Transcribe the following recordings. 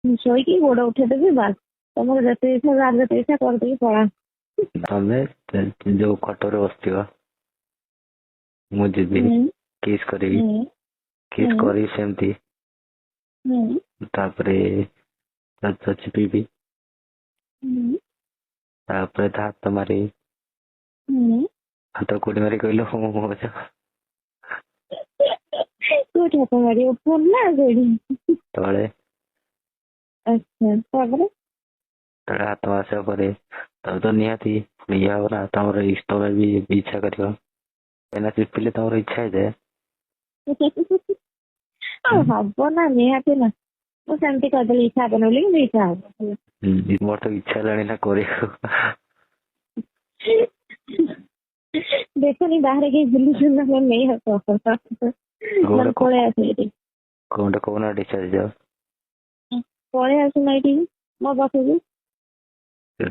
ମୁଁ ଶୋଇକି ଗୋଡ ଉଠେଇଦେବି, ବାସ୍। ତମର ଯେତେ ଇଚ୍ଛା, ଯାହାର ଯେତେ ଇଚ୍ଛା କରିଦେଇକି ପଳା। ତମେ ଯୋଉ ଖଟରେ ବସିଥିବ, ମୁଁ ଯିବି, କିସ୍ କରିବି, କିସ୍ କରିବି ସେମିତି, ତାପରେ ତା ଚିପିବି, ତାପରେ ତା ହାତ ମାରିବି। ହାତ କୋଉଠି ମାରି କହିଲ? ମୁଁ କହୁଛ। କୋଉଠି ହାତ ମାରିବ? ଫୋନ ନା କୋଉଠି? ତଳେ। ଆଚ୍ଛା, ତାପରେ? ତଳେ ହାତ ମାରିବା ପରେ ତମେ ତ ନିହାତି ଇଏ ହବ ନା, ତମର ତମେ ବି ଇଚ୍ଛା କରିବ କାହିଁକିନା ଚିପିଲେ ତମର ଇଚ୍ଛା ହେଇଯାଏ। ଆଉ ହବ ନା, ନିହାତି ନା। ମୁଁ ସେମିତି କହିଦେଲି ଇଚ୍ଛା ହବନି ବୋଲି, କିନ୍ତୁ ଇଚ୍ଛା ହବ। ମୋର ତ ଇଚ୍ଛା ହେଲାଣି ନା କରିବାକୁ। ଦେଖୁନି ବାହାରେ କେହି ବୁଲୁଛନ୍ତି ନା, ନେଇ ଆସ, ନହେଲେ ପଳେଇ ଆସ ଏଇଠି। କଣଟା କହୁନା, ଡିସଚାର୍ଜ ଯାଅ। ପଳେଇ ଆସୁନ ଏଇଠିକି ମୋ ପାଖକୁ।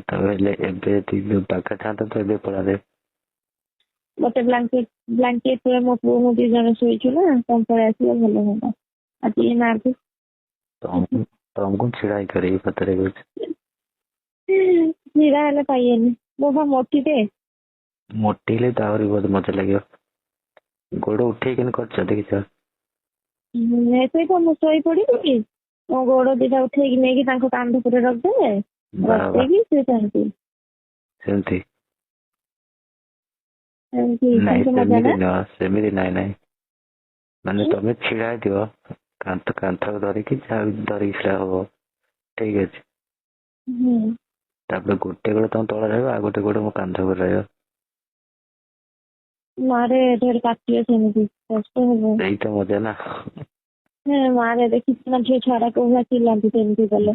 ତମେ ହେଲେ ଏବେ ଯଦି ପାଖରେ ଥାନ୍ତା ତ ଏବେ ପଳାନ୍ତେ। ଗୋଟେ ବ୍ଲାଙ୍କେଟ, ବ୍ଲାଙ୍କେଟ ମୋ ପୁଅ ମୁଁ ଦି ଜଣ ଶୋଇଛୁ ନା, ତମେ ପଳେଇ ଆସିଲେ ଭଲ ହୁଅନ୍ତା। ଆଉ ଟିକେ ନାହାନ୍ତି। ତମକୁ ଛିଡା ହେଇ କରିବି ପତରେ କହୁଛି। ଛିଡା ହେଲେ ପାଇବେନି, ମୁଁ ବା ମୋଟିଟେ। ମୋଟି ହେଲେ ତ ଆହୁରି ବହୁତ ମଜା ଲାଗିବ। ଗୋଡ ଉଠେଇକିନି କରିଛ ଦେଖିଛ? ସେଇ ତ ମୁଁ ଶୋଇ ପଡିବି, ମୋ ଗୋଡ ଦିଟା ଉଠେଇକି ନେଇକି ତାଙ୍କ କାନ୍ଧ ଉପରେ ରଖିଦେବେ, ରଖିଦେଇକି ସେ ସେମିତି ସେମିତି ସେମିତି ନାଇଁ ସେମିତି ମଜା ସେମିତି ନା। ନୁହଁ, ସେମିତି ନାଇଁ ନାଇଁ, ମାନେ ତମେ ଛିଡା ହେଇଥିବ, କାନ୍ଥ କାନ୍ଥକୁ ଧରିକି, ଯାହା ଧରିକି ଛିଡା ହବ, ଠିକ ଅଛି? ତାପରେ ଗୋଟେ ଗୋଡ ତମ ତଳେ ରହିବ, ଆଉ ଗୋଟେ ଗୋଡ ମୋ କାନ୍ଧ ଉପରେ ରହିବ। ମାରେ, ଢେର କାଟିବ, ସେମିତି କଷ୍ଟ ହବ। ସେଇ ତ ମଜା ନା। ମାରେ, ଦେଖିଛୁ ନା ଝିଅ ଛୁଆଟା କୋଉ ଭଳିଆ ଚିଲ୍ଲାନ୍ତି ସେମିତି କଲେ?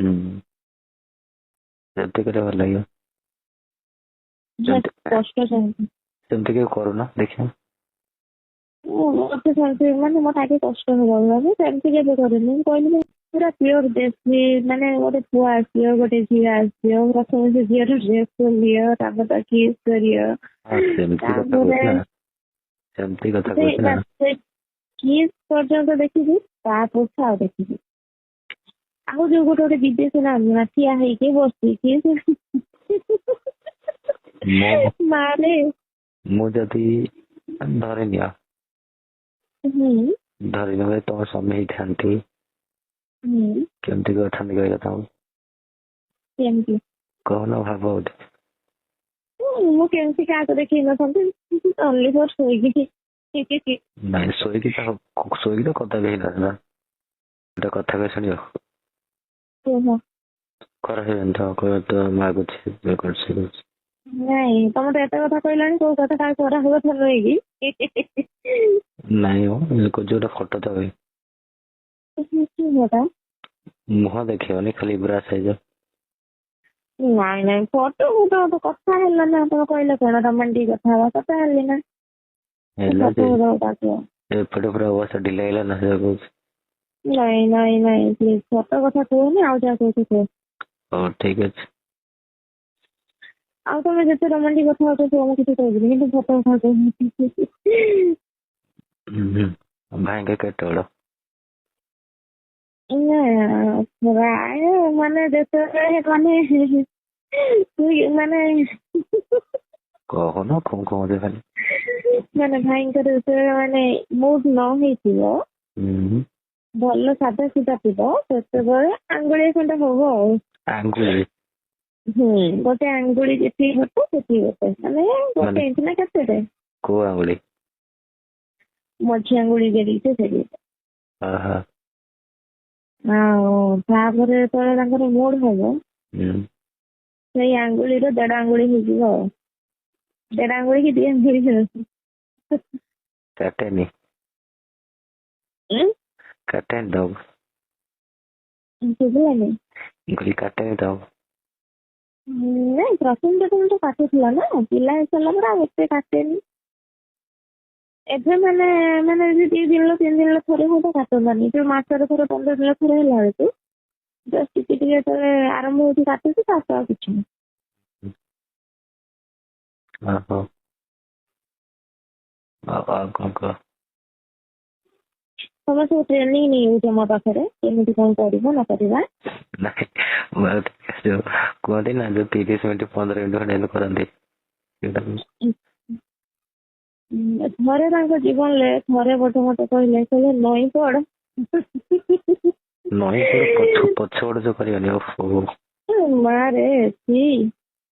ସେମିତି କଲେ ଭଲ ଲାଗିବ। କଷ୍ଟ ସେମିତି। ସେମିତି କେବେ କରୁନ ଦେଖିବା। ମତେ ସେମିତି ମାନେ ମତେ ଆଗେ କଷ୍ଟ ହବ, ମୁଁ ସେମିତି କେବେ କରିନି। ମୁଁ କହିଲି ମୁଁ ପୁରା ପିଓର ଦେଶୀ, ମାନେ ଗୋଟେ ପୁଅ ଆସିବ, ଗୋଟେ ଝିଅ ଆସିବ, ପ୍ରଥମେ ସେ ଝିଅର ଡ୍ରେସ ଖୋଲିବ, ତାପରେ ତାକୁ କିସ୍ କରିବ। ସେମିତି କଥା ତାପରେ କହୁଛ ନା, ସେମିତି କଥା କହୁଛ ନା। ସେ କିସ୍ ପର୍ଯ୍ୟନ୍ତ ଦେଖିଛି, ତା ପଛ ଆଉ ଦେଖିଛି। ଆଉ ଯୋଉ ଗୋଟେ ଗୋଟେ ବିଦେଶୀ ନାହାନ୍ତି ନା, ଠିଆ ହେଇକି ବସିକି, ମାରେ। ମୁଁ ଯଦି ଧରିନିଅ, ଧରିନିଅ ତମ ସ୍ୱାମୀ ହେଇଥାନ୍ତି, କେମିତି କରିଥାନ୍ତି କହିଲ ତମକୁ? କେମିତି? କହୁନ, ଭାବ ଗୋଟେ। ମୁଁ କେମିତି କାହାକୁ ଦେଖେଇ ନଥାନ୍ତି, ଓନ୍ଲି ଫର୍ ଶୋଇକି। ନାଇଁ, ଶୋଇକି ତ ଶୋଇକି ତ କଦାପି ହେଇନଥାନ୍ତା। ଗୋଟେ କଥା କହି ଶୁଣିବ? କୁହ। ଖରାପ ହେଇଯାନ୍ତି ତ, କହିବ ତ ମାଗୁଛି, ଇଏ କରୁଛି, ସିଏ କରୁଛି। ନାଇଁ, ତମେ ତ ଏତେ କଥା କହିଲାଣି, କୋଉ କଥାଟା ଖରାପ କଥା ନୁହେଁ କି? ନାଇଁ ମ, କହୁଛି ଗୋଟେ ଫଟୋ ତ ଫଟୋ? ମୁହଁ ଦେଖିବନି, ଖାଲି ବ୍ରାସ୍ ହେଇଯାଅ। ନାଇଁ ନାଇଁ, ଫଟୋ ଫଟୋ କଥା ହେଲା ନା, ତମେ କହିଲ କଣ ରୋମାଣ୍ଟିକ କଥା ହବା, କଥା ହେଲି ନା। ହେଲା ଫଟୋ ଯେ ଡାକିବ। ଏପଟେ ପୁରା ଅବସ୍ଥା ଢିଲା ହେଇଗଲା ନା, ସେଇଆ କହୁଛି। ନାଇଁ ନାଇଁ ନାଇଁ, ପ୍ଲିଜ ଫଟୋ କଥା କୁହନି, ଆଉ ଯାହା କହୁଛ କୁହ। ହଉ, ଠିକ ଅଛି। ଆଉ ତମେ ଯେତେ ରୋମାଣ୍ଟିକ କଥା ହଉଛ କୁହ, ମୁଁ କିଛି କହିବିନି, କିନ୍ତୁ ଫଟୋ କଥା କୁହନି। ଭାଇଙ୍କ କେତେ ବଡ? ପ୍ରାୟ ମାନେ ଯେତେବେଳେ ମାନେ ମାନେ କହୁନ, କଣ କହୁଛ ଖାଲି? ମାନେ ଭାଇଙ୍କର ଯେତେବେଳେ ମାନେ ମୁଡ୍ ନ ହେଇଥିବ, ଭଲ ସାଧା ସିଧା ଥିବ, ସେତେବେଳେ ଆଙ୍ଗୁଳିଏ ଖଣ୍ଡେ ହବ ଆଉ। ଆଙ୍ଗୁଳି? ହୁଁ, ଗୋଟେ ଆଙ୍ଗୁଳି ଯେତିକି ଗୋଟେ ସେତିକି ଗୋଟେ, ମାନେ ଗୋଟେ ଇଞ୍ଚ ନା କେତେଟେ। କୋଉ ଆଙ୍ଗୁଳି? ମଝି ଆଙ୍ଗୁଳି ଯେତିକି ସେତିକି। ଆଉ ତାପରେ ଯେତେବେଳେ ତାଙ୍କର ମୁଡ୍ ହବ, ସେଇ ଆଙ୍ଗୁଳିର ଦେଢ ଆଙ୍ଗୁଳି ହେଇଯିବ, ଆଉ ଦେଢ ଆଙ୍ଗୁଳି କି 2 ଆଙ୍ଗୁଳି ହେଇଯିବ। କାଟେନି? କାଟେନି ତମକୁ? ଶୁଭିଲାନି। ମୁଁ କହିଲି କାଟେନି ତମକୁ? ନାଇଁ, ପ୍ରଥମେ ପ୍ରଥମେ ତ କାଟୁଥିଲା ନା, ପିଲା ହେଇସାରିଲା ପରେ ଆଉ ଏତେ କାଟେନି ଏବେ। ମାନେ ମାନେ ଯଦି 2 ଦିନର 3 ଦିନର ଥରେ ହବ କାଟନ୍ତାନି, ଯୋଉ ମାସରେ ଥରେ 15 ଦିନ ଥରେ ହେଲା ବେଳକୁ ଜଷ୍ଟ ଟିକେ ଟିକେ ଯେତେବେଳେ ଆରମ୍ଭ ହଉଛି କାଟୁଛି, ତାପରେ ଆଉ କିଛି ନାହିଁ। ଓହୋ, ଆଉ କଣ କହ? ତମେ ସବୁ ଟ୍ରେନିଂ ନେଇଯାଉଛ ମୋ ପାଖରେ, କେମିତି କଣ କରିବ ନ କରିବା। ନାଇଁ, ଯୋଉ କୁହନ୍ତି ନା, ଯୋଉ 30 ମିନିଟ୍ 15 ମିନିଟ୍ ଖଣ୍ଡେ ଏମିତି କରନ୍ତି ସେଇଟା। ଥରେ ତାଙ୍କ ଜୀବନରେ ଥରେ ବୋଧେ ମତେ କହିଲେ, କହିଲେ ନଇଁ ପଡ। ନଇଁ ପଡ, ପଛ ପଛ ପଟ ଯୋଉ କରିବନି, ଓହୋ। ମାରେ ଛି।